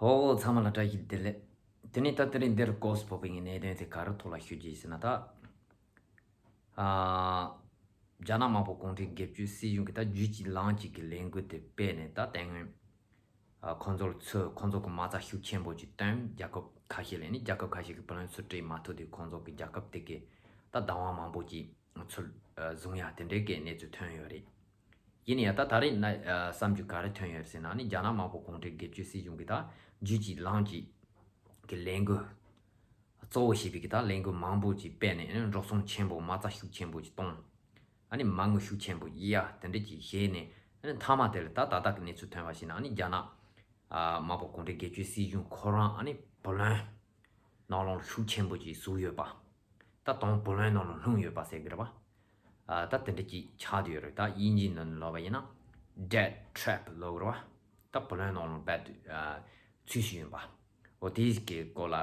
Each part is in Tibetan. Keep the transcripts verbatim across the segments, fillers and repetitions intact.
ཧོ། ཚང་མ་ལ་བཀྲ་ཤིས་བདེ་ལེགས། དེ་ནས་ད་དེ་རིང་འདིར་ཀོས་ཕོག་པའི་གནད་དོན་དེ་ག་རེ་ཐོག་ལ་ཞུ་རྒྱུ་ཡིན་ཟེར་ན་ད། ཨ། རྒྱ་ནག་དམར་པོ་གུང་ཁྲན་སྒེར་གཅོད་སྲིད་གཞུང་གིས་ད་རྒྱུད་གཅིག་ལམ་གཅིག་གི་ལས་འགུལ་དེ་སྤེལ་ནས་ད་དེ་སྔོན། ཨ། ཁོང་ཚོར་ཚུར་ཁོང་ཚོ་གི་མ་རྩ་ཤུགས་ཆེན་པོ་ཅིག་བཏོན། རྒྱལ་ཁབ་ཁ་ཤས་ལ་ནི་རྒྱལ་ཁབ་ཁ་ཤས་ཀྱི་བུ་ལོན་ཚུར་སྤྲད་མ་ཐུབ་དུས་ཁོང་ཚོ་གི་རྒྱལ་ཁབ་དེ་གའི་ད་བདག་དབང་མང་པོ་ཅིག་ཚུར་བཟུང་ཡ་དེ་འདྲའི་གི་གནས་ཚུལ་ཐོན་ཡོད་རེད། ཡིན་ན་ཡང་ད་ད་རེས་ན་བསམ་རྒྱུ་ག་རེ་ཐོན་ཡོད་ཟེར་ན་ནི་རྒྱ་ནག་དམར་པོ་གུང་ཁྲན་སྒེར་གཅོད་སྲིད་གཞུང་གིས་ད་རྒྱུད་གཅིག་ལམ་གཅིག་གི་ལས་འགུལ་གཙོ་བོ་བྱས་པའི་གི་ད་ལས་འགུལ་མང་པོ་ཅིག་སྤེལ་ནས་འགྲོ་སོང་ཆེན་པོ་མ་རྩ་ཤུགས་ཆེན་པོ་ཅིག་གཏོང་། ཨ་ནི་མ་དངུལ་ཤུགས་ཆེན་པོ་ཡ་དེ་འདྲ་ཅིག་བྱས་ནས་ཨ་ནི་མཐའ་མ་དེ་ལ་ད་ད་ལྟ་གི་གནས་ཚུལ་ཐོན་པ་ཞིག་ན་ཨ་ནི་རྒྱ་ནག་དམར་པོ་གུང་ཁྲན་སྒེར་གཅོད་སྲིད་གཞུང་ཁོ་རང་ཨ་ནི་བུ་ལོན་ནང་ལོགས་ཤུགས་ཆེན་པོ་ཅིག་ཟུག་ཡོད་པ། ད་དུང་བུ་ལོན་ནང་ལོགས་ལྷུང་ཡོད་པ་ཟེར་གི་རེད་པ། ཨ། ད་དེ་འདྲ་ཅིག་ཆགས་བསྡད་ཡོད་རེད། ད་དབྱིན་ཇིའི་ནང་ལོགས་པ་ཡིན་ན་debt trap ལབ་གི་རེད་པ། ད་བུ་ལོན་ནང་ལོགས་རྦད་དེ་ཨ་ཚུད་བཞག་ཡོད་པ། འོ་དེའི་གི་སྐོར་ལ་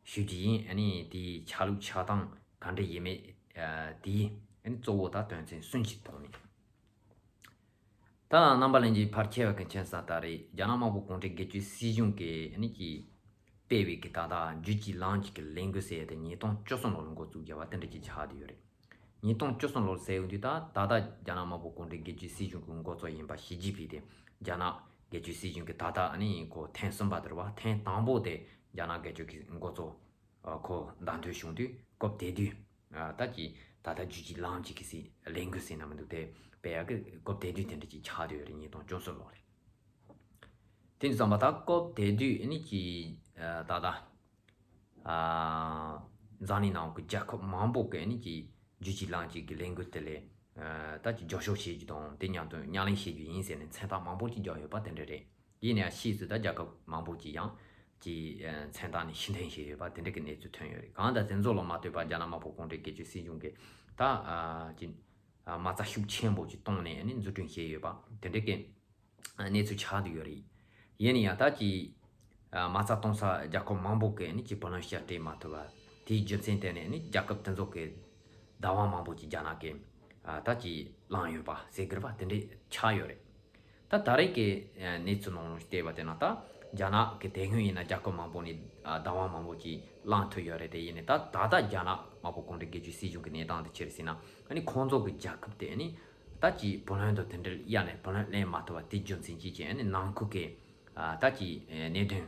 ཞུ་རྒྱུ་ཡིན། ཨ་ནི་དེའི་ཆ་ལུགས་ཆགས་སྟངས་ག་འདྲ་ཡིན་མིན་ཨ་དེའི་ཨ་ནི་གཙོ་བོ་ད་དོན་ཚན་གསུམ་ཞིག་ཐོག་ནས། ད་རྣམ་པ་ལྷན་རྒྱས་ཕལ་ཆེ་བ་གི་མཁྱེན་གསལ་ལྟར་རེད། རྒྱ་ནག་དམར་པོ་གུང་ཁྲན་སྒེར་གཅོད་སྲིད་གཞུང་གིས་ཨ་ནི་ཀྱིས་སྤེལ་བའི་གི་ད་ལྟ་རྒྱུད་གཅིག་ལམ་གཅིག་གི་ལས་འགུལ་ཟེར་ཡ་དེ་ཉིས་སྟོང་བཅུ་གསུམ་ལོར་འགོ་བཙུགས་བྱས་པ་དེ་འདྲ་ཅིག་ཆགས་བསྡད་ཡོད་རེད། ཉིས་སྟོང་བཅུ་གསུམ་ལོར་ཟེར་ཡོང་དུས་ད་ད་ལྟ་རྒྱ་ནག་དམར་པོ་གུང་ཁྲན་སྒེར་གཅོད་སྲིད་གཞུང་གི་འགོ་གཙོ་ཡིན་པ་ཞི་ཅིན་ཕིང་དེ་རྒྱ་ནག་སྒེར་གཅོད་སྲིད་གཞུང་གི་ད་ལྟ་ཨ་ནི་ཁོ་ཐེངས་གསུམ་པ་དེ་རེད་པ། ཐེངས་དང་པོ་དེ་རྒྱ་ནག་སྒེར་གཅོད་ཀྱི་འགོ་གཙོ་ཨ་ཁོ་བདམས་ཐོན་བྱུང་དུས་སྐབས་དེ་དུས་ཨ་ད་ཀྱི་ད་ལྟ་རྒྱུད་གཅིག་ལམ་གཅིག་གི་སྲིད་ལས་འགུལ་ཟེར་ན་མི་འདུག་དེ་སྤེལ་ཡག་གི་སྐབས་དེ་དུས་དེ་འདྲ་ཅིག་ཆགས་བསྡད་ཡོད་རེད། ཉིས་སྟོང་བཅུ་གསུམ་ལོ་རེད། དེ་ཙམ་པ་ད་སྐབས་དེ་དུས་ཨ་ནི་ཀྱི་ཨ་ད་ལྟ་ཨ་འཛམ་གླིང་ནང་གི་རྒྱལ་ཁབ་མང་པོ་གི་ཨ་ནི་ཀྱི་རྒྱུད་གཅིག་ལམ་གཅིག་གི་ལས་འགུལ་དེ་ལ་ཨ་ད་ཀྱི་རྒྱབ་སྐྱོར་བྱེད་རྒྱུ་དང་དེ་མཉམ་དུ་ཉམས་ལེན་བྱེད་རྒྱུ་ཡིན་ཟེར་ནས་མཚན་རྟགས་མང་པོ་ཅིག་བརྒྱབ་ཡོད་པ་དེ་འདྲ་རེད། ཡིན་ནའང་ཕྱིས་སུ་ད་རྒྱལ་ཁབ་མང་པོ་ཅིག་ཡང་ཀྱི་ཨ་མཚན་རྟགས་ནས་ཕྱིར་འཐེན་བྱས་ཡོད་པ་དེ་འདྲ་གི་གནས་ཚུལ་ཐོན་ཡོད་རེད། གང་ལྟར་དེ་ཚོ་ལ་མ་ལྟོས་པར་རྒྱ་ནག་དམར་པོ་གུང་ཁྲན་སྒེར་གཅོད་སྲིད་གཞུང་གིས་ད་ཨ་ཀྱི་ཨ་མ་རྩ་ཤུགས་ཆེན་པོ་ཅིག་བཏོན་ནས་ཨ་ནི་འཛུགས་སྐྲུན་བྱས་ཡོད་པ་དེ་འདྲ་གི་གནས་ཚུལ་ཆགས་བསྡད་ཡོད་རེད། ཡིན་ན་ཡང་ད་ཀྱི་ཨ་མ་རྩ་གཏོང་ས་རྒྱལ་ཁབ་མང་པོ་གིས་ཨ་ནི་ཀྱི་བུ་ལོན་ཞིག་སྤྲད་མ་ཐུབ་པ་དེའི་རྒྱུ་མཚན་བརྟེན་ནས་ཨ་ནི་རྒྱལ་ཁབ་དེ་ཚོ་གི་བདག་དབང་མང་པོ་ཅིག་རྒྱ་ནག་གིས་ཨ་ད་ཀྱི་བླངས་ཡོད་པ་ཟེར་གི་རེད་པ། དེ་འདྲ་ཆགས་ཡོད་རེད། ད་ད་རེས་ཀྱི་ཨ་གནས་ཚུལ་ནང་ལ་བལྟས་པ་དེ་ན་ད་རྒྱ་ནག་གི་དེ་སྔོན་ཡིན་ན་རྒྱལ་ཁབ་མང་པོ་ནས་ཨ་བདག་དབང་མང་པོ་ཅིག་བླངས་ཐུབ་ཡོད་རེད། དེ་ཡིན་ནའི་ད་ད་ལྟ་རྒྱ་ནག་དམར་པོ་གུང་ཁྲན་སྒེར་གཅོད་སྲིད་གཞུང་གི་གནས་སྟངས་དེ་ཆི་རེད་ཟེར་ན་ཨ་ནི་ཁོང་ཚོ་གི་རྒྱལ་ཁབ་དེ་ཨ་ནི་ད་ཀྱི་བུ་ལོན་དང་དེ་འདྲ་གཡར་ནས་བུ་ལོན་ལེན་མ་ཐུབ་པ་དེ་རྒྱུ་མཚན་གཅིག་བྱས་ཨ་ནི་ནང་ཁུལ་གྱི་ཨ་ད་ཀྱི་ཨ་གནད་དོན་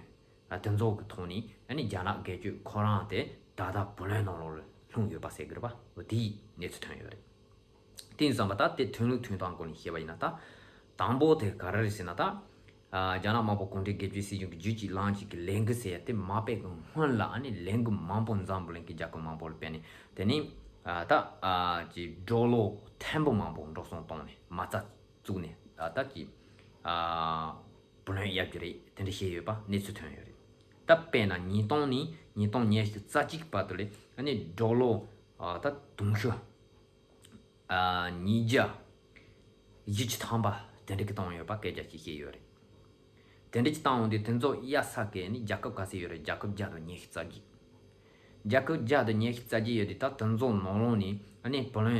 ཨ་དེ་ཚོ་གི་ཐོག་ནས་ཨ་ནི་རྒྱ་ནག་སྒེར་གཅོད་ཁོ་རང་དེ་ད་ལྟ་བུ་ལོན་ནང་ལོགས་ལ་ལྷུང་ཡོད་པ་ཟེར་གི་རེད་པ། འོ་དེའི་གནས་ཚུལ་ཐོན་ཡོད་རེད། དེ་ཡིན་ཙང་པ་ད་དེ་ཐོན་ལུགས་ཐོན་སྟངས་སྐོར་ནས་བཤད་པ་ཡིན་ན་ད། དང་པོ་དེ་ག་རེ་རེད་ཟེར་ན་ད། ཨ་རྒྱ་ནག་དམར་པོ་གུང་ཁྲན་སྒེར་གཅོད་སྲིད་གཞུང་གི་རྒྱུད་གཅིག་ལམ་གཅིག་གི་ལས་འགུལ་ཟེར་ཡ་དེ་མ་སྤེལ་གི་སྔོན་ལ་ཨ་ནི་ལས་འགུལ་མང་པོ་འཛམ་བུ་གླིང་གི་རྒྱལ་ཁབ་མང་པོ་ལ་སྤེལ་ནས་དེ་ནས་ཨ་ད་ཨ་ཀྱི་ཌོ་ལར་ཐེར་འབུམ་མང་པོ་འགྲོ་སོང་བཏང་ནས་མ་རྩ་བཙུགས་ནས་ཨ་ད་ཀྱི་ཨ་བུ་ལོན་གཡར་རྒྱུ་རེད། དེ་འདྲ་བཤད་ཡོད་པ་གནས་ཚུལ་ཐོན་ཡོད་རེད། ད་དཔེར་ན་ཉིས་སྟོང་ནས་ཉིས་སྟོང་ཉི་ཤུ་རྩ་གཅིག་བར་དུ་ལ་ཨ་ནི་ཌོ་ལར་ཨ་ད་དུང་ཕྱུར། ཨ་ཉིས་བརྒྱ་བཞི་བཅུ་ཐམ་པ་དེ་འདྲ་གི་བཏང་ཡོད་པ་སྐད་ཆ་ཅིག་བཤད་ཡོད་རེད། དེ་འདྲ་ཅིག་བཏང་འོང་དུས་དེ་ཚོ་གཡར་ས་གི་ནི་རྒྱལ་ཁབ་ག་ཚོད་ཡོད་རེད། རྒྱལ་ཁབ་བརྒྱ་དང་ཉི་ཤུ་རྩ་བརྒྱད། རྒྱལ་ཁབ་བརྒྱ་དང་ཉི་ཤུ་རྩ་བརྒྱད་ཡོད་དུས་ད་དེ་ཚོ་ནང་ལོགས་ནས་ཨ་ནི་བུ་ལོན་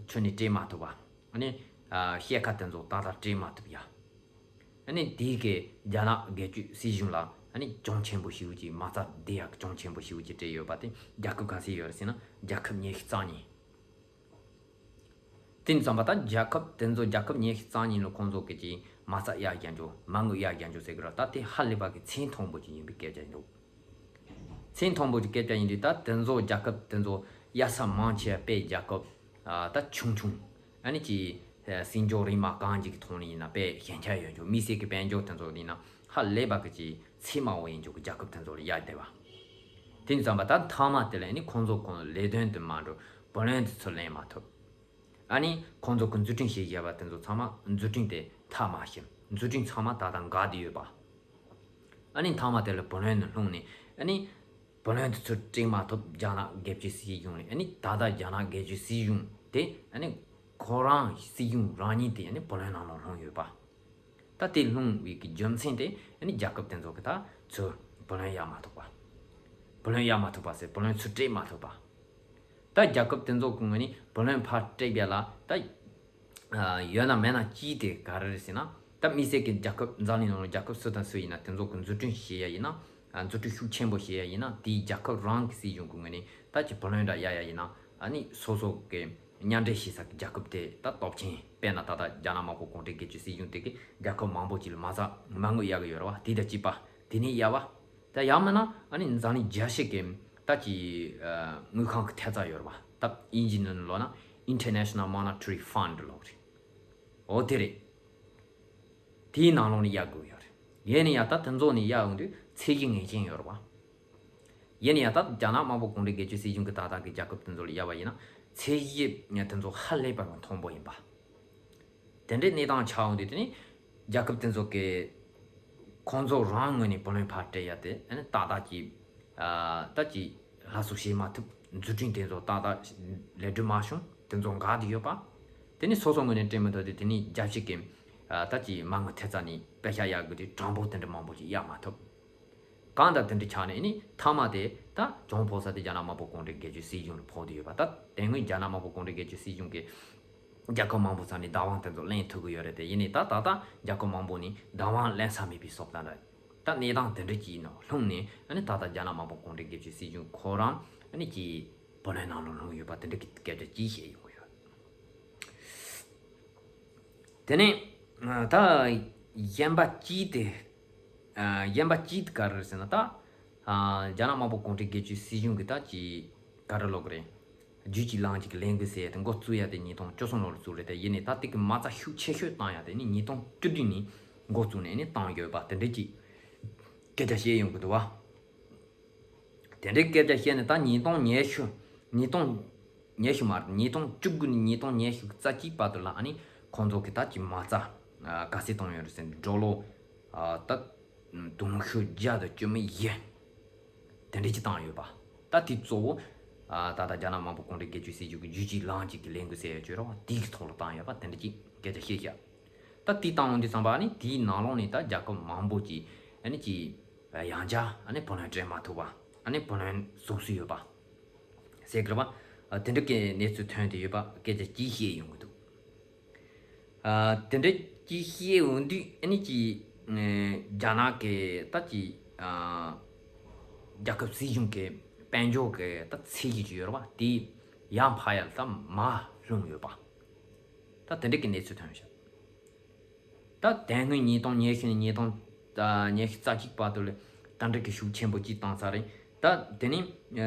ཁྱོན་ནས་སྤྲད་མ་ཐུབ་པ། ཨ་ནི་ཨ་ཤེལ་ཁ་དེ་ཚོ་ད་ལྟ་སྤྲད་མ་ཐུབ་ཡ། ཨ་ནི་དེའི་གི་རྒྱ་ནག་སྒེར་གཅོད་སྲིད་གཞུང་ལ་ཨ་ནི་གྱོང་ཆེན་པོ་ཞེ་པོ་ཅིག་མ་རྩ་བསྡད་ཡག་གི་གྱོང་ཆེན་པོ་ཞེ་པོ་ཅིག་སྤྲད་ཡོད་པ་དེ་རྒྱལ་ཁབ་ག་ཚོད་ཡོད་རེད་ཟེར་ན་རྒྱལ་ཁབ་ཉི་ཤུ་རྩ་གཉིས། དེ་ཙམ་པ་ད་རྒྱལ་ཁབ་དེ་ཚོ་རྒྱལ་ཁབ་ཉི་ཤུ་རྩ་གཉིས་ལ་ཁོང་ཚོ་གི་ཅིག་མ་རྩ་གཡར་རྒྱག་འཇོག་མ་དངུལ་གཡར་རྒྱག་འཇོག་ཟེར་གི་ར། ད་དེ་ཧ་ལས་པ་གི་ཚད་མཐོན་པོ་ཅིག་ཡིན་པའི་སྐད་ཆ་ཡིན་འདུག་ཚད་མཐོན་པོ་ཅིག་སྐད་ཆ་ཡིན་དུས་ད་དེ་ཚོ་རྒྱལ་ཁབ་དེ་ཚོ་གཡར་ས་མང་ཆེ་བ་དཔེ་རྒྱལ་ཁབ་ཨ་ད་ཆུང་ཆུང་ཨ་ནི་ཅིག་ཨ་སྲིད་འབྱོར་རིན་མ་གང་ཅིག་གི་ཐོག་ནས་ཡིན་ན་དཔེ་ཞན་ཆ་ཡོད་འཇོག་མི་སེར་གི་དཔལ་འབྱོར་དེ་ཚོ་ཡིན་ན་ཧ་ལས་པ་གི་ཅིག་ཚད་དམའ་བོ་ཡིན་འཇོག་གི་རྒྱལ་ཁབ་དེ་ཚོ་ལ་གཡར་བསྡད་པ། དེ་ཙམ་པ་ད་མཐའ་མ་དེ་ལ་ནི་ཁོང་ཚོ་ཁོང་ལས་དོན་དུ་མ་འགྲོ་བུ་ལོན་དེ་ཚོ་ལེན་མ་ཐུབ། ཨ་ནི་ཁོང་ཚོ་གི་འཛུགས་སྐྲུན་བྱེད་བཞིན་པ་དེ་ཚོ་ཚང་མ་འཛུགས་སྐྲུན་དེ་མཐའ་མ་ཕྱིན། འཛུགས་སྐྲུན་ཚང་མ་ད་ལྟ་འགག་བསྡད་ཡོད་པ། ཨ་ནི་མཐའ་མ་དེ་ལ་བུ་ལོན་ནི་ལྷུང་ནས་ཨ་ནི་བུ་ལོན་དེ་ཚོ་སྤྲད་མ་ཐུབ། རྒྱ་ནག་སྒེར་གཅོད་སྲིད་གཞུང་ནས་ཨ་ནི་ད་ལྟ་རྒྱ་ནག་སྒེར་གཅོད་སྲིད་གཞུང་དེ་ཨ་ནི་ཁོ་རང་སྲིད་གཞུང་རང་ཉིད་དེ་ཨ་ནི་བུ་ལོན་ནང་ལ་ལྷུང་ཡོད་པ། ད་དེ་ལྷུང་བའི་གི་རྒྱུ་མཚན་དེ་ཨ་ནི་རྒྱལ་ཁབ་དེ་ཚོ་གི་ད་ཚུར་བུ་ལོན་གཡར་མ་ཐུབ་པ། བུ་ལོན་གཡར་མ་ཐུབ་པ་ཟེར་བུ་ལོན་ཚུར་སྤྲད་མ་ཐུབ་པ། ད་རྒྱལ་ཁབ་དེ་ཚོ་གི་ངོས་ནས་བུ་ལོན་ཕར་སྤྲད་རྒྱུ་ལ་ད་ཨ་ཡོད་ན་མེད་ན་ཅིག་དེ་ག་རེ་རེད་ཟེར་ན་ ད་དམིགས་བསལ་གྱི་རྒྱལ་ཁབ་འཛམ་གླིང་ནང་ལ་རྒྱལ་ཁབ་སུ་དང་སུ་ཡིན་ན་དེ་ཚོ་གི་འཛུགས་སྐྲུན་བྱེད་ཡ་ཡིན་ན། ཨ། འཛུགས་སྐྲུན་ཤུགས་ཆེན་པོ་བྱེད་ཡ་ཡིན་ན། དེའི་རྒྱལ་ཁབ་རང་གི་སྲིད་གཞུང་གི་ངོས་ནས་ད་ཅིག་བུ་ལོན་འདྲ་གཡར་ཡ་ཡིན་ན། ཨ་ནི་སོ་སོ་གི་མཉམ་འབྲེལ་བྱེད་ས་གི་རྒྱལ་ཁབ་དེ་ད་སྟོབས་ཆེན། དཔེར་ན་ད་ལྟ་རྒྱ་ནག་དམར་པོ་གུང་ཁྲན་སྒེར་གཅོད་སྲིད་གཞུང་དེ་གི་རྒྱལ་ཁབ་མང་པོ་ཅིག་ལ་མ་རྩ་མ་དངུལ་གཡར་གི་ཡོད་རེད་བ། དེ་དང་གཅིག་པ། དེ་ནས་གཡར་བ། ད་ཡང་མིན་ན་ཨ་ནི་འཛམ་གླིང་རྒྱལ་སྤྱི་གི་ད་ཅིག་ཨ། དངུལ་ཁང་གི་ཐེབས་རྩ་ཡོད་རེད་བ། ད་དབྱིན་ཇིའི་ནང་ལོགས་ན་International Monetary Fund ལབ་རེད། འོ་དེ་རེད། དེའི་ནང་ལོགས་ནས་གཡར་དགོས་ཡོད་རེད། ཡིན་ན་ཡང་ད་དེ་ཚོ་ནས་གཡར་ཡོང་དུས་ཚད་གཞི་ངེས་ཅན་ཡོད་རེད་བ། ཡིན་ན་ཡང་ད་རྒྱ་ནག་དམར་པོ་གུང་ཁྲན་སྒེར་གཅོད་སྲིད་གཞུང་གི་ད་ལྟ་གི་རྒྱལ་ཁབ་དེ་ཚོ་ལ་གཡར་བ་ཡིན་ན། ཚད་གཞི་དེ་ཚོ་ཧ་ལས་པ་གི་མཐོན་པོ་ཡིན་པ། དེ་འདྲའི་གནས་སྟངས་ཆགས་ཡོང་དུས་དེ་ནི་རྒྱལ་ཁབ་དེ་ཚོ་གི་ཁོང་ཚོ་རང་ངོས་ནས་བུ་ལོན་ཕར་སྤྲད་ཡ་དེ་ཨ་ནི་ཏག་ཏག་ཅིག་ཨ། ད་ཅིག་སླར་གསོ་བྱེད་མ་ཐུབ། འཛུགས་སྐྲུན་དེ་ཚོ་ཏག་ཏག་ལས་སྒྲུབ་མ་བྱུང་། དེ་ཚོ་འགག་བསྡད་ཡོད་པ། དེ་ནི་སོ་སོ་ངོས་ནས་སྤྲད་མི་ཐུབ་དུས་དེ་ནི་རྒྱལ་སྤྱི་གི་ཨ། ད་ཅིག་མ་དངུལ་ཐེབས་རྩ་ནས་པེ་ཤག་གཡར་དགོས་དུས་གྲངས་འབོར་དེ་འདྲ་མང་པོ་ཞིག་གཡར་མ་ཐུབ། གང་ལྟར་དེ་འདྲ་ཆགས་ནས་ནི་མཐའ་མ་དེ་ད་གྱོང་ཕོག་ས་དེ་རྒྱ་ནག་དམར་པོ་གུང་ཁྲན་སྒེར་གཅོད་སྲིད་གཞུང་ལ་ཕོག་བསྡད་ཡོད་པ། ད་དེ་སྔོན་རྒྱ་ནག་དམར་པོ་གུང་ཁྲན་སྒེར་གཅོད་སྲིད་གཞུང་གིས་རྒྱལ་ཁབ་མང་པོ་ཚང་ནས་བདག་དབང་དེ་ཚོ་ལེན་ཐུབ་ཀྱི་ཡོད་རེད་དེ། ཡིན་ནའི་ད་ད་ལྟ་རྒྱལ་ཁབ་མང་པོ་ནས་བདག་དབང་ལེན་ས་མེད་པའི་བཟོ་ལྟ་འདྲ། ད་གནས་སྟངས་དེ་འདྲ་ཅིག་ནང་ལྷུང་ནས་ཨ་ནི་ད་ལྟ་རྒྱ་ནག་དམར་པོ་གུང་ཁྲན་སྒེར་གཅོད་སྲིད་གཞུང་ཁོ་རང་ཨ་ནི་ཀྱི་བུ་ལོན་ནང་ལ་ལྷུང་ཡོད་པ་དེ་འདྲ་གི་སྐད་ཆ་ཅིག་བཤད་ཡོང་གི་ཡོད། དེ་ནས་ད་གཞན་པ་གཅིག་དེ། གཞན་པ་གཅིག་དེ་ག་རེ་རེད་ཟེར་ན། ད་རྒྱ་ནག་དམར་པོ་གུང་ཁྲན་སྒེར་གཅོད་སྲིད་གཞུང་གི་ད་ཅིག་ག་རེ་ལབ་དགོས་རེད། རྒྱུད་གཅིག་ལམ་གཅིག་གི་ལས་འགུལ་ཟེར་ཡ་དེ་འགོ་བཙུགས་ཡ་དེ་ཉིས་སྟོང་བཅུ་གསུམ་ལོ་ལ་བཙུགས་རེད་དེ། ཡིན་ནའི་ད་དེ་གི་མ་རྩ་ཤུགས་ཆེ་ཤོས་བཏང་ཡ་དེ་ནི་ཉིས་སྟོང་བཅུ་བདུན་ནས་འགོ་བཙུགས་ནས་ནི་བཏང་ཡོད་པ་དེ་འདྲ་ཅིག་སྐད་ཆ་བཤད་ཡོང་གི་འདུག་བ། དེ་འདྲའི་སྐད་ཆ་བཤད་ནས་ད་ཉིས་སྟོང་ཉི་ཤུ། ཉིས་སྟོང་ཉི་ཤུ་མ་རེད། ཉིས་སྟོང་བཅུ་དགུ་ནས་ཉིས་སྟོང་ཉི་ཤུ་རྩ་གཅིག་བར་དུ་ལ་ཨ་ནི་ཁོང་ཚོ་གི་ད་ཅིག་མ་རྩ་ག་ཚད་བཏང་ཡོད་རེད་ཟེར་ན། ཌོ་ལར་ད་དུང་ཕྱུར་བརྒྱ་དང་བཅུ་མེད་བཞི་དེ་འདྲ་ཅིག་བཏང་ཡོད་པ། ད་དེ་གཙོ་བོ་ད་ལྟ་རྒྱ་ནག་དམར་པོ་གུང་ཁྲན་སྒེར་གཅོད་སྲིད་གཞུང་གི་རྒྱུད་གཅིག་ལམ་གཅིག་གི་ལས་འགུལ་ཟེར་ཡ་ཅིག་ཡོད་རེད་བ། དེའི་ཐོག་ལ་བཏང་ཡོད་པ་དེ་འདྲ་ཅིག་སྐད་ཆ་བཤད་ཤག་ད་དེ་བཏང་ཡོང་དུས་ཙམ་པ་ཨ་ནི་དེའི་ནང་ལོགས་ནས་ད་རྒྱལ་ཁབ་མང་པོ་ཅིག་ཨ་ནི་ཅིག་ཡང་བསྐྱར་ཨ་ནི་བུ་ལོན་སྤྲད་མ་ཐུབ་པ། ཨ་ནི་བུ་ལོན་ཟུག་སུ་ཡོད་པ་ཟེར་གི་རེད་པ། ཨ། དེ་འདྲ་གི་གནས་ཚུལ་ཐོན་ཏེ་ཡོད་པ་སྐད་ཆ་ཅིག་བཤད་ཡོང་གི་འདུག་ཨ། དེ་འདྲ་ཅིག་བཤད་ཡོང་དུས་ཨ་ནི་ཅིག་ཨ། རྒྱ་ནག་གི་ད་ཅིག་ཨ། རྒྱལ་ཁབ་སྲིད་གཞུང་གི་དཔལ་འབྱོར་གི་ད་ཚད་གཞི་ཅིག་ཡོད་རེད་པ། དེ་ཡར་འཕར་ཡ་ལ་ད་མར་ལྷུང་ཡོད་པ། ད་དེ་འདྲ་གི་གནས་ཚུལ་ཐོན་ཤག་ད་དེ་སྔོན་ཉིས་སྟོང་ཉི་ཤུ་ནས་ཉིས་སྟོང་ཉི་ཤུ་རྩ་གཅིག་བར་དུ་ལ་ད་འདྲ་གི་ཤུགས་ཆེན་པོ་ཅིག་བཏང་ཚར་རེད། ད་དེ་ནས་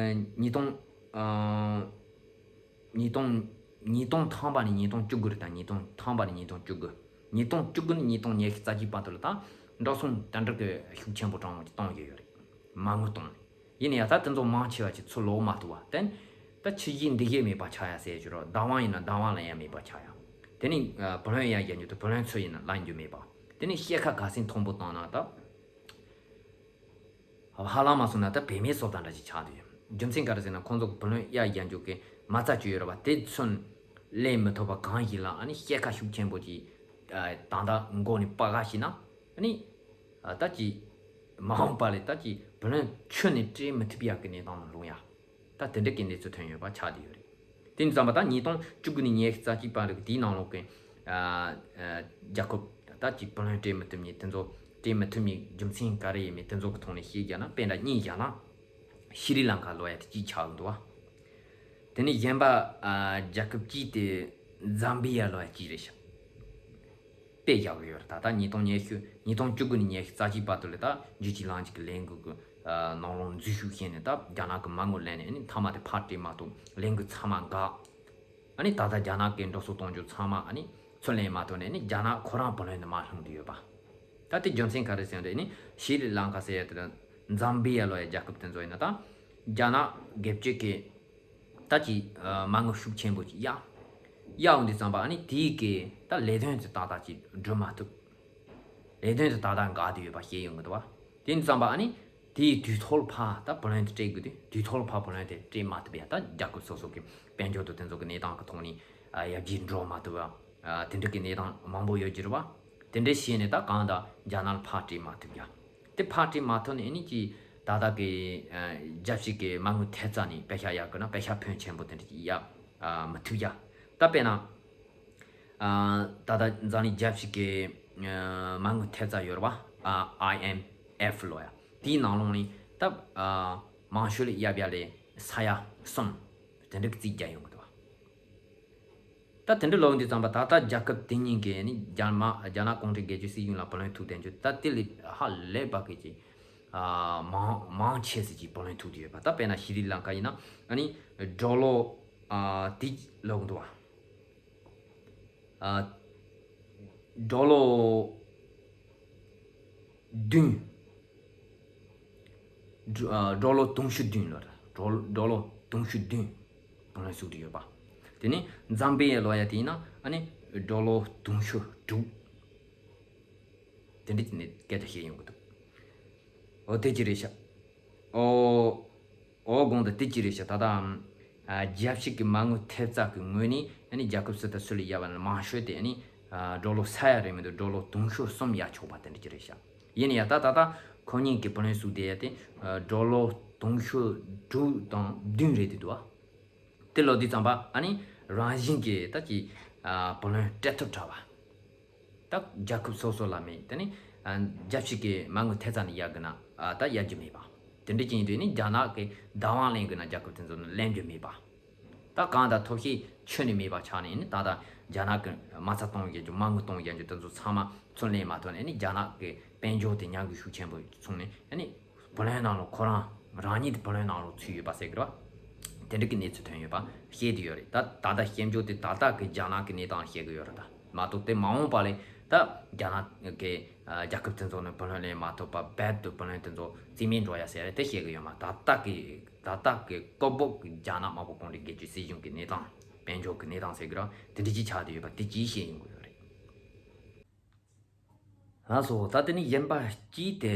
ཉིས་སྟོང་ཉིས་སྟོང་ཉིས་སྟོང་ཐམ་པ་ནས་ཉིས་སྟོང་བཅུ་དགུ་རེད། ད་ཉིས་སྟོང་ཐམ་པ་ནས་ཉིས་སྟོང་བཅུ་དགུ། ཉིས་སྟོང་བཅུ་དགུ་ནས་ཉིས་སྟོང་ཉི་ཤུ་རྩ་གཅིག་བར་དུ་ལ་ད་འགྲོ་སོང་ད་འདྲ་གི་ཤུགས་ཆེན་པོ་གྲངས་ཅིག་བཏང་ཡོད་ཡོད་རེད། མ་དངུལ་བཏང་ནས། ཡིན་ན་ཡང་ད་དེ་ཚོ་མང་ཆེ་བ་ཅིག་ཚུར་ལོག་མ་ཐུབ་པ། དེ་ད་ཕྱི་རྒྱལ་འདི་གས་མེད་པ་ཆགས་ཡ་ཟེར་ཡ་ཅིག་རོ། བདག་དབང་ཡིན་ན་བདག་དབང་ལ་ཡ་མེད་པ་ཆགས་ཡ། དེ་ནི་བུ་ལོན་ཡ་རྒྱག་རྒྱུ་དེ་བུ་ལོན་ཚུར་ཡིན་ན་ལེན་རྒྱུ་མེད་པ། དེ་ནི་ཤེལ་ཁ་ག་ཚད་མཐོན་པོ་བཏང་ན་ད་ཧ་ལམ་མ་སོང་ན་ད་བེད་མེད་བཟོ་ལྟ་འདྲ་ཅིག་ཆགས་བསྡད་ཡོད། རྒྱུ་མཚན་ག་རེ་ཟེར་ན་ཁོང་ཚོ་བུ་ལོན་ཡ་རྒྱག་རྒྱུ་གི་མ་རྩ་ཅིག་ཡོད་རེད་པ། དེ་ཚུར་ལེན་མི་ཐུབ་པ་གང་ཞིག་ལ་ཨ་ནི་ཤེལ་ཁ་ཤུགས་ཆེན་པོ་ཅིག་ད་ལྟ་མགོ་ནས་སྤར་ག་ཞིག་ན་ཨ་ནི། ཨ། ད་ཅིག་མ་འོངས་པ་ལ་ད་ཅིག་བུ་ལོན་ཁྱོན་ནས་སྤྲད་མི་ཐུབ་ཡག་གི་གནས་སྟངས་ལ་ལྷུང་ཡ། ད་དེ་འདྲ་གི་གནས་ཚུལ་ཐོན་ཡོད་པ་ཆགས་བསྡད་ཡོད་རེད། དེ་ཡིན་ཙང་པ་ད་ཉིས་སྟོང་བཅུ་དགུ་ནས་ཉི་ཤུ་རྩ་གཅིག་བར་དུ་དེའི་ནང་ལོགས་ཀྱི་ཨ། ཨ། རྒྱལ་ཁབ་ད་ཅིག་བུ་ལོན་སྤྲད་མི་ཐུབ་མཁན་དེ་ཚོ་སྤྲད་མི་ཐུབ་མཁན་རྒྱུ་མཚན་ག་རེ་ཡིན་མིན་དེ་ཚོ་གི་ཐོག་ནས་བཤད་རྒྱུ་ན། དཔེར་ན་གཉིས་བཞག་ན་ཤི་རི་ལང་ཀ་ལབ་ཡ་དེ་གཅིག་ཆགས་འདུག་བ། དེ་ནས་གཞན་པ་ཨ། རྒྱལ་ཁབ་གཅིག་དེ་ཛམ་བི་ཡ་ལབ་ཡ་གཅིག་རེད་ཤག་དཔེ་བཞག་གི་ཡོད་རེད། ད་ལྟ་ཉིས་སྟོང་ཉི་ཤུ། ཉིས་སྟོང་བཅུ་དགུ་ནས་ཉི་ཤུ་རྩ་གཅིག་བར་དུ་ལ་ད་རྒྱུད་གཅིག་ལམ་གཅིག་གི་ལས་འགུལ་གྱི་ནང་ལོགས་འཛུལ་ཞུགས་བྱས་ནས་ད་རྒྱ་ནག་གི་མ་དངུལ་ལེན་ནས་ཨ་ནི་མཐའ་མ་དེ་ཕར་སྤྲད་མ་ཐུབ། ལས་འགུལ་ཚང་མ་འགག་ཨ་ནི་ད་ལྟ་རྒྱ་ནག་གི་འགྲོ་སོང་གཏོང་རྒྱུ་ཚང་མ་ཨ་ནི་ཚུར་ལེན་མ་ཐུབ་ནས་ཨ་ནི་རྒྱ་ནག་ཁོ་རང་བུ་ལོན་དུ་མར་ལྷུང་དུ་ཡོད་པ། ད་དེ་རྒྱུ་མཚན་ག་རེ་ཟེར་ན་ཨ་ནི་ཤི་རི་ལང་ཀ་ཟེར་ཡ་དེ་དང་ཛམ་བི་ཡ་ལབ་ཡ་རྒྱལ་ཁབ་དེ་ཚོ་ཡིན་ན་ད་རྒྱ་ནག་སྒེར་གཅོད་ཀྱི་ད་ཅིག་ཨ། མ་དངུལ་ཤུགས་ཆེན་པོ་ཅིག་གཡར། གཡར་ཡོང་དུས་ཙམ་པ་ཨ་ནི་དེའི་གི་ད་ལས་དོན་དེ་ཏག་ཏག་ཅིག་འགྲུབ་མ་ཐུབ། ལས་དོན་དེ་ཏག་ཏག་འགག་བསྡད་ཡོད་པ་ཤེས་ཡོང་གི་འདུག་བ། དེ་ཡིན་དུས་ཙམ་པ་ཨ་ནི་དེའི་དུས་ཐོག་ལ་ཕར་ད་བུ་ལོན་དེ་སྤྲད་དགོས་དུས་དུས་ཐོག་ལ་ཕར་བུ་ལོན་དེ་སྤྲད་མ་ཐུབ་ཡ། ད་རྒྱལ་ཁབ་སོ་སོ་གི་དཔལ་འབྱོར་དང་དེ་ཚོ་གི་གནས་སྟངས་ཀྱི་ཐོག་ནས་ཨ། ཡར་རྒྱས་འགྲོ་མ་ཐུབ་པ། ཨ། དེ་འདྲ་གི་གནས་སྟངས་མང་པོ་ཡོད་ཀྱི་རེད་བ། དེ་འདྲ་བྱས་ནས་ད་གང་ལྟར་རྒྱ་ནག་ལ་ཕར་སྤྲད་མ་ཐུབ་ཡ། དེ་ཕར་སྤྲད་མ་ཐུབ་ནས་ཨ་ནི་ཅིག་ད་ལྟ་གི་ཨ། རྒྱལ་སྤྱི་གི་མ་དངུལ་ཐེབས་རྩ་ནས་པེ་ཤག་གཡར་དགོས་ན་པེ་ཤག་ཕོན་ཆེན་པོ་དེ་འདྲ་ཅིག་གཡར་ཨ། མི་ཐུབ་ཡ། ད་དཔེར་ན་ཨ། ད་ལྟ་འཛམ་གླིང་རྒྱལ་སྤྱི་གི་ ཨ་མ་དངུལ་ཐེབས་རྩ་ཡོད་རེད་པ། ཨ་ཨའི་ཨེམ་ཨེཕ་ལོ་ཡ། དེའི་ནང་ལོགས་ནས་ད་ཨ་མང་ཤོས་ལ་གཡར་ཡ་ལས་ས་ཡ་གསུམ་དེ་འདྲ་གི་རྩིས་རྒྱག་ཡོང་གི་འདུག་པ། ད་དེ་འདྲ་ལབ་དུས་ཙམ་པ་ད་ལྟ་རྒྱལ་ཁབ་དེ་གཉིས་ཀྱིས་ནི་རྒྱ་མ་རྒྱ་ནག་གུང་ཁྲན་སྒེར་གཅོད་སྲིད་གཞུང་ལ་བུ་ལོན་ཐུག་བསྡད་རྒྱུ་ད་དེ་ལས་ཧ་ལས་པ་གི་ཅིག་ཨ་མང་མང་ཆེ་ཟིག་ཅིག་བུ་ལོན་ཐུག་བསྡད་ཡོད་པ། ད་དཔེར་ན་ཤྲི་ལང་ཀ་ཡིན་ན་ཨ་ནི་ཌོ་ལར་ཨ་དེ་ལབ་གི་འདུག་པ། ཨ་ཌོ་ལར་བདུན། ཌོ་ཨ་ཌོ་ལར་དུང་ཕྱུར་བདུན་ལོ་ར། ཌོ་ཌོ་ལར་དུང་ཕྱུར་བདུན་བུ་ལོན་ཟུག་ཏུ་ཡོད་པ། དེ་ནས་འཛམ་བུའི་ལོ་ཡ་དེ་ཡིན་ན་ཨ་ནི་ཌོ་ལར་དུང་ཕྱུར་དྲུག་དེ་འདྲ་ཅིག་ནས་སྐད་ཆ་བཤད་ཡོང་གི་འདུག། འོ་དེ་ཅི་རེད་ཤག། འོ། འོ་དགོངས་དག། དེ་ཅི་རེད་ཤག། ད་ལྟའམ། ཨ་རྒྱལ་སྤྱི་གི་མ་དངུལ་ཐེབས་རྩ་གི་ངོས་ནས་ཨ་ནི་རྒྱལ་ཁབ་སུ་དང་སུ་ལ་གཡར་བ་ན་མང་ཤོས་དེ་ཨ་ནི་ཨ་ཌོ་ལར་ས་ཡ་རེད་མི་འདུག། ཌོ་ལར་དུང་ཕྱུར་གསུམ་གཡར་ཆོག་པ་དེ་འདྲ་ཅིག་རེད་ཤག། ཡིན་ན་ཡང་ད་ད་ལྟ་ཁོ་གཉིས་ཀྱི་བུ་ལོན་ཟུག་བསྡད་ཡ་དེ་ཨ་ཌོ་ལར་དུང་ཕྱུར་དྲུག་དང་བདུན་རེད་དེ་འདུག་ཨ། དེ་ལབ་དུས་ཙམ་པ་ཨ་ནི་རང་བཞིན་གྱིས་ད་ཀྱི་ཨ་བུ་ལོན་སྤྲད་ཐབས་བྲལ་བ། ད་རྒྱལ་ཁབ་སོ་སོ་ལ་མེད། དེ་ནི་ཨ་རྒྱལ་སྤྱི་གི་མ་དངུལ་ཐེབས་རྩ་ནས་གཡར་དགོས་ན་ཨ་ད་གཡར་རྒྱུ་མེད་པ། དེ་འདྲ་ཅིག་ཡིན་དུས་ནི་རྒྱ་ནག་གི་བདག་དབང་ལེན་དགོས་ན་རྒྱལ་ཁབ་དེ་ཚོ་ནི་ལེན་རྒྱུ་མེད་པ། ད་གང་ལྟར་ཐོབ་ཤེས་ཁྱོན་ནས་མེད་པ་ཆགས་ནས་ནི་ད་ལྟ་རྒྱ་ནག་གི་མ་རྩ་གཏོང་རྒྱུ་མ་དངུལ་གཏོང་རྒྱུ་དེ་ཚོ་ཚང་མ་ཚུར་ལེན་མ་ཐུབ་ནས་ནི་རྒྱ་ནག་གི་དཔལ་འབྱོར་དེ་ཉམས་རྒུད་ཤུགས་ཆེན་པོ་སོང་ནས་ནི། བུ་ལོན་ནང་ལོགས་ཁོ་རང་རང་ཉིད་དེ་བུ་ལོན་ནང་ལོགས་ཚུད་ཡོད་པ་ཟེར་གི་རེད་བ། དེ་འདྲ་གི་གནས་ཚུལ་ཐོན་ཡོད་པ་བཤད་དེ་ཡོད་རེད། ད་ད་ལྟ་སྐྱབས་བཅོལ་དེ་ད་ལྟ་གི་རྒྱ་ནག་གི་གནས་སྟངས་བཤད་གི་ཡོད་རེད། ད་མ་གཏོགས་དེ་མ་འོངས་པ་ལས་ད་རྒྱ་ནག་གི་ཨ་རྒྱལ་ཁབ་དེ་ཚོ་ནས་བུ་ལོན་ལེན་མ་ཐུབ་པ་རྦད་དུ་བུ་ལོན་དེ་ཚོ་རྩིས་མེད་འགྲོ་ཡ་ཟེར་རེད། དེ་བཤད་གི་ཡོད་མ། ད་ལྟ་གི་ད་ལྟ་གི་ཀོ་བོག་གི་རྒྱ་ནག་དམར་པོ་གུང་ཁྲན་སྒེར་གཅོད་སྲིད་གཞུང་གི་གནས་སྟངས་དཔལ་འབྱོར་གི་གནས་སྟངས་ཟེར་གི་རེད་བ། དེ་འདྲ་ཅིག་ཆགས་བསྡད་ཡོད་པ་དེ་ཅིག་བཤད་ཡོང་གི་ཡོད་རེད། ལགས་སོ། ད་དེ་ནི་གཞན་པ་གཅིག་དེ།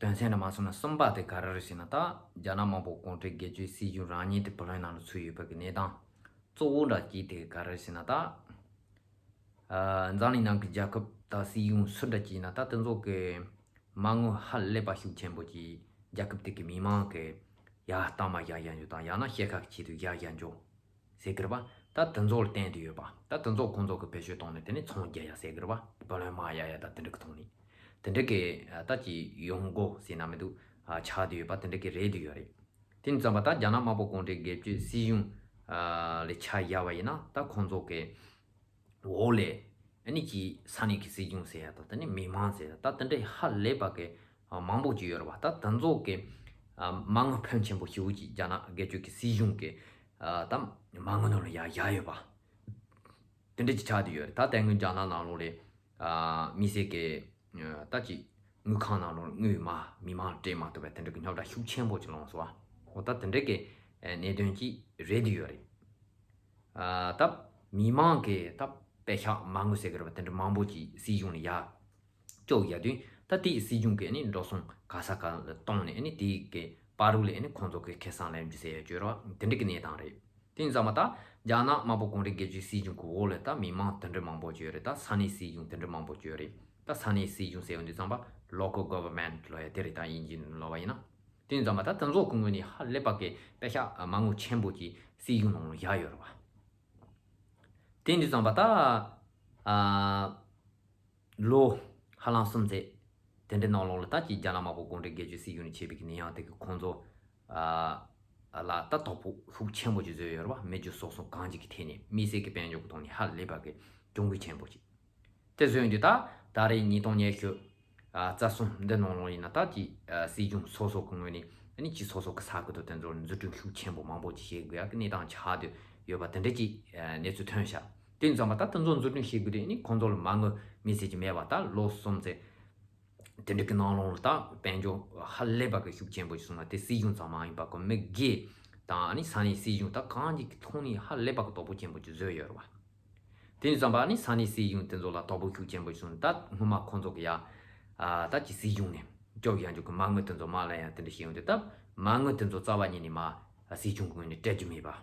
དོན་ཚན་ནང་མ་སོང་ན་གསུམ་པ་དེ་ག་རེ་རེད་ཟེར་ན། ད་རྒྱ་ནག་དམར་པོ་གུང་ཁྲན་སྒེར་གཅོད་སྲིད་གཞུང་རང་ཉིད་དེ་བུ་ལོན་ནང་ལ་ཚུད་ཡོད་པ་གི་གནས་སྟངས་གཙོ་བོ་འདྲ་གཅིག་དེ་ག་རེ་རེད་ཟེར་ན། ད་ཨ་འཛམ་གླིང་ནང་གི་རྒྱལ་ཁབ་དང་སྲིད་གཞུང་སུ་འདྲ་གཅིག་ཡིན་ན་ད་དེ་ཚོ་གི་མ་དངུལ་ཧ་ལས་པ་ཤུགས་ཆེན་པོ་ཅིག་རྒྱལ་ཁབ་དེ་གི་མི་མང་གི་ཡར་གཏའ་མ་བཞག་བཞག་འཇོག་དང་ཡང་ན་ཤེས་ཁ་གི་ཆེད་དུ་བཞག་བཞག་འཇོག་ཟེར་གི་རེད་པ། ད་དེ་ཚོ་ལ་བརྟེན་དུ་ཡོད་པ། ད་དེ་ཚོ་ཁོང་ཚོ་གི་བེད་སྤྱོད་བཏང་ནས་དེ་ནས་ཚོང་རྒྱག་ཡ་ཟེར་གི་རེད་པ། བུ་ལོན་དམར་ཡ་ཡ་ད་དེ་འདྲ་གི་ཐོག་ནས་དེ་འདྲ་གི་ཨ་ད་ཅི་ཡོང་སྒོ་ཟེར་ན་མི་འདུག། ཨ་ཆགས་དུ་ཡོད་པ་དེ་འདྲ་གི་རེད་དུ་ཡོད་རེད། དེ་ཙམ་པ་ད་རྒྱ་ནག་དམར་པོ་གུང་ཁྲན་སྒེར་གཅོད་སྲིད་གཞུང་ཨ་ལས་ཆ་བཞག་པ་ཡིན་ན་ད་ཁོང་ཚོ་གི་འོག་ལས་ཨ་ནི་ཅི་ས་གནས་ཀྱི་སྲིད་གཞུང་ཟེར་ཡ་དང་དེ་ནས་མི་མང་ཟེར་ཡ་ད་དེ་འདྲ་ཧ་ལས་པ་གི་ཨ་མང་པོ་ཅིག་ཡོད་རེད་པ། ད་དེ་ཚོ་གི་ཨ་མ་དངུལ་ཕོན་ཆེན་པོ་ཞེ་པོ་ཅིག་རྒྱ་ནག་སྒེར་གཅོད་ཀྱི་སྲིད་གཞུང་གི་ཨ་ད་མ་དངུལ་ནང་ལ་ཡ་བཞག་ཡོད་པ། དེ་འདྲ་ཅིག་ཆགས་བསྡད་ཡོད་རེད། ད་དེ་སྔོན་རྒྱ་ནག་ནང་ལོགས་ལ་ཨ་མི་སེར་གི་ཨ་ད་ཅིག་དངུལ་ཁང་ནང་ལོགས་དངུལ་མ་མི་མང་ལ་སྤྲད་མ་ཐུབ་པའི་དེ་འདྲ་གི་རྙོག་དྲ་ཤུགས་ཆེན་པོ་ཅིག་ལངས་སོང་བ། འོ་ད་དེ་འདྲ་གི་ཨ་གནད་དོན་ཅིག་རེད་བསྡད་ཡོད་རེད། ཨ་ད་མི་མང་གི་ད་པེ་ཤག་མ་དངུལ་ཟེར་གི་རེད་པ། དེ་འདྲ་མང་པོ་ཅིག་སྲིད་གཞུང་ལ་ཡ་བཅོལ་ཡ་དུས་ད་དེའི་སྲིད་གཞུང་གིས་ནི་འགྲོ་སོང་ག་ས་ག་ལ་གཏོང་ནས་ནི་དེའི་གི་བར་དུ་ལས་ནི་ཁོང་ཚོ་གི་ཁེ་བཟང་ལེན་རྒྱུ་ཟེར་ཡ་བཅོལ་བ་དེ་འདྲ་གི་གནས་སྟངས་རེད། དེ་ཡིན་ཙང་མ་ད་རྒྱ་ནག་དམར་པོ་གུང་ཁྲན་སྒེར་གཅོད་སྲིད་གཞུང་གི་འོག་ལ་ད་མི་མང་དེ་འདྲ་མང་པོ་ཅིག་ཡོད་རེད། ད་ས་གནས་སྲིད་གཞུང་དེ་འདྲ་མང་པོ་ཅིག་ཡོད་རེད། ད་ས་གནས་སྲིད་གཞུང་ཟེར་ཡོང་དུས་ཙམ་པ་local government་ལབ་ཡ་དེ་རེད། ད་དབྱིན་ཇིའི་ནང་ལབ་པ་ཡིན་ན། དེ་ཡིན་ཙང་མ་ད་དེ་ཚོ་གི་ངོས་ནས་ཧ་ལས་པ་གི་པེ་ཤག་མ་དངུལ་ཆེན་པོ་ཅིག་སྲིད་གཞུང་ནང་ལ་བཞག་ཡོད་རེད་བ། དེ་ཡིན་དུས་ཙམ་པ་ད་ཨ་ལོ་ཧ་ལམ་གསུམ་ཙམ་དེ་འདྲའི་ནང་ལོགས་ལ་ད་ཅིག་རྒྱ་ནག་དམར་པོ་གུང་ཁྲན་སྒེར་གཅོད་སྲིད་གཞུང་ནས་བྱས་པའི་གི་ནད་ཡམས་དེ་གི་ཁོང་ཚོ་ཨ་ལ་ད་དོ་ཕོག་ཤུགས་ཆེན་པོ་ཅིག་བཟོས་ཡོད་རེད་བ། མི་རྒྱུ་སོག་སོག་གང་ཅིག་གི་ཐད་ནས་མི་སེར་གི་དཔལ་འབྱོར་གི་ཐོག་ནས་ཧ་ལས་པ་གི་གྱོང་གུད་ཆེན་པོ་ཅིག་དེ་བཟོས་ཡོང་དུས་ད་ད་རེས་ཉིས་སྟོང་ཉི་ཤུ་ཨ་རྩ་གསུམ་འདི་ནང་ལོགས་ཡིན་ན་ད་ཅིག་ཨ་སྲིད་གཞུང་སོ་སོ་གི་ངོས་ནས་ཨ་ནི་ཅིག་སོ་སོ་གི་ས་ཁུལ་དུ་དེ་ཚོར་འཛུགས་སྐྲུན་ཤུགས་ཆེན་པོ་མང་པོ་ཅིག་བྱེད་དགོས་ཡ་གི་གནས་སྟངས་ཆགས་བསྡད་ཡོད་པ་དེ་འདྲ་ཅིག་ཨ་གནས་ཚུལ་ཐོན་ཤག། དེ་ཡིན་ཙང་མ་ད་དེ་ཚོ་འཛུགས་སྐྲུན་བྱེད་དགོས་དུས་ཨ་ནི་ཁོང་ཚོ་ལ་མ་དངུལ་དམིགས་བསལ་གྱི་མེད་པ། ད་ལོ་གསུམ་ཙམ་དེ་འདྲ་གི་ནང་ལོགས་ལ་ད་དཔལ་འབྱོར་ཧ་ལས་པ་གི་ཤུགས་ཆེན་པོ་ཞིག་སོང་ན་དེ་སྲིད་གཞུང་ཙམ་མ་ཡིན་པ་གི་མི་སྒེར་དང་ཨ་ནི་ས་གནས་སྲིད་གཞུང་ད་གང་ཅིག་གི་ཐོག་ནས་ཧ་ལས་པ་གི་དོ་ཕོག་ཆེན་པོ་ཅིག་བཟོས་ཡོད་རེད་བ། དེ་ཡིན་ཙང་མ་ཨ་ནི་ས་གནས་སྲིད་གཞུང་དེ་ཚོ་ལ་དོ་ཕོག་ཤུགས་ཆེན་པོ་ཞིག་སོང་ན་ད་སྔོན་མ་ཁོང་ཚོ་གི་ཡ་ཨ་ད་ཅིག་སྲིད་གཞུང་ནས་བཅོལ་ཡང་འཇུག་གི་མ་དངུལ་དེ་ཚོ་མ་ལེན་ཡ་དེ་འདྲ་བྱས་ཡོང་དུས་ད་མ་དངུལ་དེ་ཚོ་རྩ་བ་ཉིད་ནས་མ་སྲིད་གཞུང་གི་ངོས་ནས་སྤྲད་རྒྱུ་མེད་པ།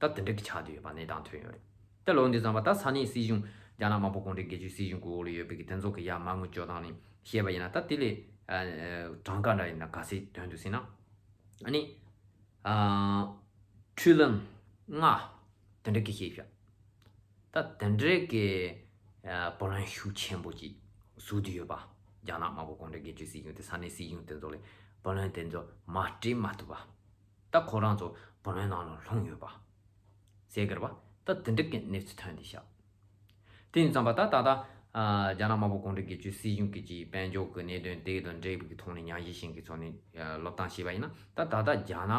ད་དེ་འདྲ་གི་ཆགས་བསྡད་ཡོད་པ་གནས་སྟངས་ཐོན་ཡོད་རེད། དེ་ལོ་འདི་ཙམ་པ་ད་ས་གནས་སྲིད་གཞུང་རྒྱ་ནག་དམར་པོ་གུང་ཁྲན་སྒེར་གཅོད་སྲིད་གཞུང་གི་འོག་ལ་ཡོད་པའི་གི་དེ་ཚོ་གི་ཡ་མ་དངུལ་སྤྱོད་སྟངས་ནས་བཤད་པ་ཡིན་ན་ད་དེ་ལས་ཨ་གྲངས་ཀ་འདྲ་ཡིན་ན་ག་ཚད་ཐོན་འདུག་ཟེར་ན། ཨ་ནི་ཨ་ཁྲི་ལན་ལྔ་དེ་འདྲ་གི་བཤད་བཞག། ད་དེ་འདྲ་གི་ཨ་བུ་ལོན་ཤུགས་ཆེན་པོ་ཅིག་ བཟོས་བསྡད་ཡོད་པ། རྒྱ་ནག་དམར་པོ་གུང་ཁྲན་སྒེར་གཅོད་སྲིད་གཞུང་དེ་ས་གནས་སྲིད་གཞུང་དེ་ཚོ་ལ་བུ་ལོན་དེ་ཚོ་མར་སྤྲད་མ་ཐུབ་པ། ད་ཁོ་རང་ཚོ་བུ་ལོན་ནང་ལ་ལྷུང་ཡོད་པ། ཟེར་གི་རེད་པ། ད་དེ་འདྲ་གི་གནས་ཚུལ་ཐོན་བསྡད་ཤག་དེ་ཡིན་ཙང་པ་ད་ད་ལྟ་ཨ་རྒྱ་ནག་དམར་པོ་གུང་ཁྲན་སྒེར་གཅོད་སྲིད་གཞུང་གི་ཅིག་དཔལ་འབྱོར་གྱི་གནད་དོན་དེ་དང་འབྲེལ་བའི་གི་ཐོག་ནས་ཉམས་ཞིབ་བྱེད་མཁན་ཚོ་ནས་ཨ་སློབ་སྟངས་བྱས་པ་ཡིན་ན། ད་ད་ལྟ་རྒྱ་ནག་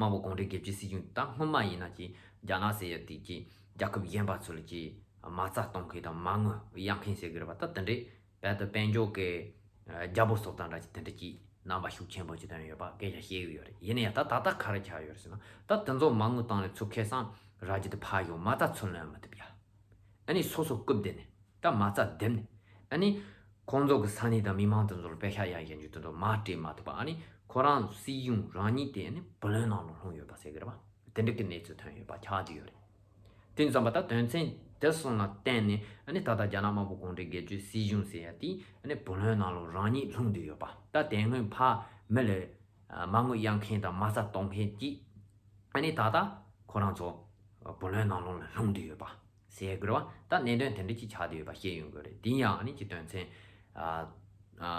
དམར་པོ་གུང་ཁྲན་སྒེར་གཅོད་སྲིད་གཞུང་ད་སྔོན་མ་ཡིན་ན་ཅིག་རྒྱ་ནག་ཟེར་ཡ་དེ་ཅིག་རྒྱལ་ཁབ་གཞན་པ་ཚོ་ལ་ཅིག་མ་རྩ་གཏོང་མཁན་དང་མ་དངུལ་གཡར་མཁན་ཟེར་གི་རེད་པ། ད་དེ་འདྲའི་བལ་དུ་དཔལ་འབྱོར་གྱི་ཨ་རྒྱལ་པོ་སོགས་དང་འདྲ་ཅིག་དེ་འདྲ་ཅིག་རྣམ་པ་ཤུགས་ཆེན་པོ་ཅིག་བཏོན་ཡོད་པ་སྐད་ཆ་བཤད་གི་ཡོད་རེད། ཡིན་ན་ཡང་ད་ད་ལྟ་ག་རེ་ཆགས་ཡོད་རེད་ཟེར་ན། ད་དེ་ཚོ་མ་དངུལ་བཏང་ནས་ཚུར་ཁེ་བཟང་རག་རྒྱུ་དེ་ཕར་ཞོག་མ་རྩ་ཚུར་ལེན་མི་ཐུབ་ཡ། ཨ་ནི་སོ་སོ་རྐུབ་བསྡད་ནས་ད་མ་རྩ་རྡིབ་ནས། ཨ་ནི་ཁོང་ཚོ་གི་ས་གནས་དང་མི་མང་དེ་ཚོར་པེ་ཤག་གཡར་བཞིན་རྒྱུ་དེ་ཚོ་མར་སྤྲད་མ་ཐུབ་པ། ཨ་ནི་ཁོ་རང་སྲིད་གཞུང་རང་ཉིད་དེ་ཨ་ནི་བུ་ལོན་ནང་ལ་ལྷུང་ཡོད་པ་ཟེར་གི་རེད་པ། དེ་འདྲ་གི་གནས་ཚུལ་ཐོན་ཡོད་པ་ཆགས་བསྡད་ཡོད་རེད། དེ་ཙམ་པ་ད་དོན་ཚན་དེ་གསུམ་ལ་བརྟེན་ནས་ཨ་ནི་ད་ལྟ་རྒྱ་ནག་དམར་པོ་གུང་ཁྲན་སྒེར་གཅོད་སྲིད་གཞུང་ཟེར་ཡ་དེ་ཨ་ནི་བུ་ལོན་ནང་ལ་རང་ཉིད་ལྷུང་བསྡད་ཡོད་པ། ད་དེ་སྔོན་ཕར་མི་ལ་མ་དངུལ་གཡར་མཁན་དང་མ་རྩ་གཏོང་མཁན་གྱིས་ཨ་ནི་ད་ལྟ་ཁོ་རང་ཚོ་བུ་ལོན་ནང་ལོགས་ལ་ལྷུང་བསྡད་ཡོད་པ་ཟེར་དགོས་རེད་པ། ད་གནད་དོན་དེ་འདྲ་ཅིག་ཆགས་བསྡད་ཡོད་པ་ཤེས་ཡོང་གི་རེད། དེ་ཡང་ཨ་ནི་ཅིག་དོན་ཚན་ཨ་ཨ་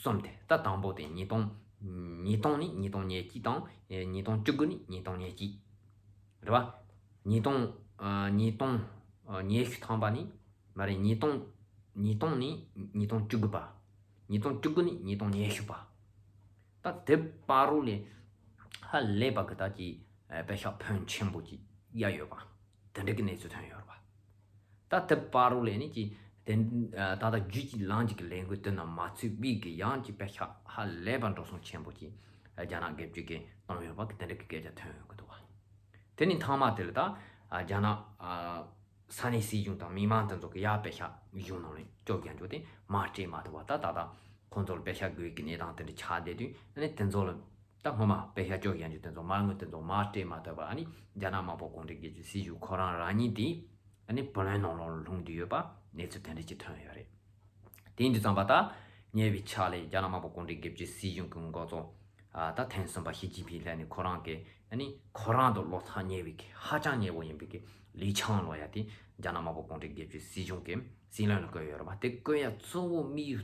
གསུམ་དེ། ད་དང་པོ་དེ་ཉིས་སྟོང་ཉིས་སྟོང་ནས་ཉིས་སྟོང་ཉེར་གཅིག་དང་ཉིས་སྟོང་བཅུ་དགུ་ནས་ཉིས་སྟོང་ཉེར་གཅིག་རེད་པ། ཉིས་སྟོང་ཨ་ཉིས་སྟོང་ཨ་ཉི་ཤུ་ཐམ་པ་ནས་མ་རེད། ཉིས་སྟོང་ཉིས་སྟོང་ནས་ཉིས་སྟོང་བཅུ་དགུ་པ། ཉིས་སྟོང་བཅུ་དགུ་ནས་ཉིས་སྟོང་ཉི་ཤུ་པ། ད་དེ་བར་རོ་ལས་ཧ་ལས་པ་གི་ད་ཀྱི་ཨ་པེ་ཤག་ཕོན་ཆེན་པོ་ཅིག་གཡར་ཡོད་པ། དེ་འདྲ་གི་གནས་ཚུལ་ཐོན་ཡོད་རེད་པ། ད་དེ་བར་རོ་ལས་ནི་ཀྱི་དེ་ད་ལྟ་རྒྱུད་ཀྱི་ལམ་གཅིག་གི་ལས་འགུལ་དེ་ནང་མ་ཚུད་པའི་གི་ཡང་ཀྱི་པེ་ཤག་ཧ་ལས་པ་འགྲོ་སོང་ཆེན་པོ་ཅིག་རྒྱ་ནག་སྒེར་གཅོད་ཀྱིས་བཏང་ཡོད་པ་གི་དེ་འདྲ་གི་སྐད་ཆ་ཐོན་ཡོང་གི་འདུག་པ། དེ་ནི་ཐེངས་མ་དེ་ལ་ད་ཨ་རྒྱ་ནག་ཨ་ས་གནས་སྲིད་གཞུང་དང་མི་མང་དེ་ཚོ་གི་ཡར་པེ་ཤག་གཞུང་ནང་ལ་སྐྱོབ་རྒྱག་རྒྱུ་དེ་མར་སྤྲད་མ་ཐུབ་པ། ད་ད་ད་ཁོང་ཚོ་ལ་པེ་ཤག་དགོས་ཀྱི་གནས་སྟངས་དེ་འདྲ་ཆགས་བསྡད་དུས། ཨ་ནི་དེ་ཚོ་ལ་ད་སྔོན་མ་པེ་ཤག་སྐྱོབ་རྒྱག་རྒྱུ་དེ་ཚོ་མ་དངུལ་དེ་ཚོ་མར་སྤྲད་མ་ཐུབ་པ། ཨ་ནི་རྒྱ་ནག་དམར་པོ་གུང་ཁྲན་སྒེར་གཅོད་སྲིད་གཞུང་ཁོ་རང་རང་ཉིད་དེ་ཨ་ནི་བུ་ལོན་ནང་ལོགས་ལ་ལྷུང་བསྡད་ཡོད་པ་གནས་ཚུལ་དེ་འདྲ་ཅིག་ཐོན་ཡོད་རེད། དེ་ཡིན་དུས་ཙམ་པ་ད་ཉེ་བའི་ཆར་ལ་རྒྱ་ནག་དམར་པོ་གུང་ཁྲན་སྒེར་གཅོད་སྲིད་གཞུང་གི་འགོ་གཙོ་ཨ་ད་ཐེངས་གསུམ་པ་ཞི་ཅིན་ཕིང་སླེབས་ནས་ཁོ་རང་གི་ཨ་ནི་ཁོ་རང་དང་བློ་ཐག་ཉེ་བའི་གི་ཧ་ཅང་ཉེ་བོ་ཡིན་པའི་གི་ལི་ཆང་ལབ་ཡ་དེ་རྒྱ་ནག་དམར་པོ་གུང་ཁྲན་སྒེར་གཅོད་སྲིད་གཞུང་གི་སྲིད་བློན་ལ་བསྐོས་ཡོད་རེད་པ། དེ་བསྐོས་ཡ་གཙོ་བོ་དམིགས་ཡུལ་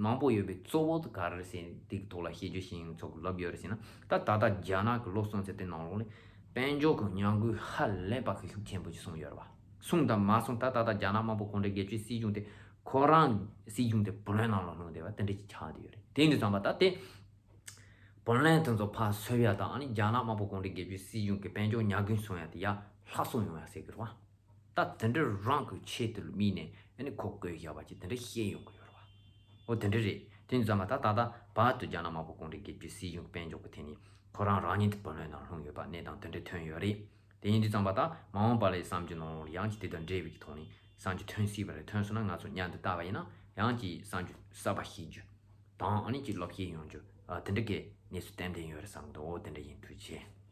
མང་པོ་ཡོད་པའི་གཙོ་བོ་དེ་ག་རེ་རེད་ཟེར་དེ་གི་ཐོག་ལ་བཤད་རྒྱུ་ཞིག་ཡིན་ཚོགས་ལབ་ཡོད་རེད་ཟེར་ན། ད་ད་ལྟ་རྒྱ་ནག་གི་ལོ་གསུམ་ཙམ་དེ་ནང་ལོགས་ལ་དཔལ་འབྱོར་གྱི་ཉམས་རྒུད་ཧ་ལས་པ་གི་ཤུགས་ཆེན་པོ་ཞིག་སོང་ཡོད་རེད་པ། སོང་དང་མ་སོང་ད་ད་ལྟ་རྒྱ་ནག་དམར་པོ་གུང་ཁྲན་སྒེར་གཅོད་སྲིད་གཞུང་དེ་ཁོ་རང་སྲིད་གཞུང་དེ་བུ་ལོན་ནང་ལ་ལྷུང་བསྡད་པ་དེ་འདྲ་ཅིག་ཆགས་བསྡད་ཡོད་རེད། དེ་ཡིན་དུས་ཙམ་པ་ད་དེ་བུ་ལོན་དེ་ཚོ་ཕར་སོན་ཡ་དང་། ཨ་ནི་རྒྱ་ནག་དམར་པོ་གུང་ཁྲན་སྒེར་གཅོད་སྲིད་གཞུང་གི་དཔལ་འབྱོར་ཉམས་རྒུད་སོང་ཡ་དེ་ཡར་ལྷག་སོང་ཡོང་ཡ་ཟེར་གི་རེད་པ། ད་དེ་འདྲ་རང་གི་ཆེད་དུ་དམིགས་ནས་ཨ་ནི་ཁོ་བསྐོས་བཞག་པ་ཅིག་དེ་འདྲ་བཤད་ཡོང་གི་ཡོད་རེད་པ། འོ་དེ་འདྲ་རེད། དེ་ཡིན་དུས་ཙམ་པ་ད་ད་ལྟ་བར་དུ་རྒྱ་ནག་དམར་པོ་གུང་ཁྲན་སྒེར་གཅོད་སྲིད་གཞུང་གི་དཔལ་འབྱོར་གི་ཐད་ནས་ཁོ་རང་རང་ཉིད་དེ་བུ་ལོན་ནང་ལྷུང་ཡོད་པ་གནས་སྟངས་དེ་འདྲ་ཐོན་ཡོད་རེད། དེ་ཡིན་དུས་ཙམ་པ་ད་མ་འོངས་པ་ལ་བསམ་རྒྱུ་ནང་ལོགས་ལ་ཡང་ཅིག་དེ་དང་འབྲེལ་བའི་གི་ཐོག་ནས་བསམ་རྒྱུ་ཐོན་སྲིད་པ་རེད། ཐོན་སོང་ན་ང་ཚོ་མཉམ་དུ་ལྟ་བ་ཡིན་ན་ཡང་ཅིག་བསམ་རྒྱུ་གསར་པ་ཤེས་རྒྱུ་དང་། ཨ་ནི་ཅིག་བློ་སྐྱེད་ཡོང་རྒྱུ་ཨ་དེ་འདྲ་གི་གནས་ཚུལ་ཏན་ཏན་ཡོད་རེད་བསམ་གི་འདུག་འོ་དེ་འདྲ་ཡིན། ཐུགས་རྗེ་ཆེ།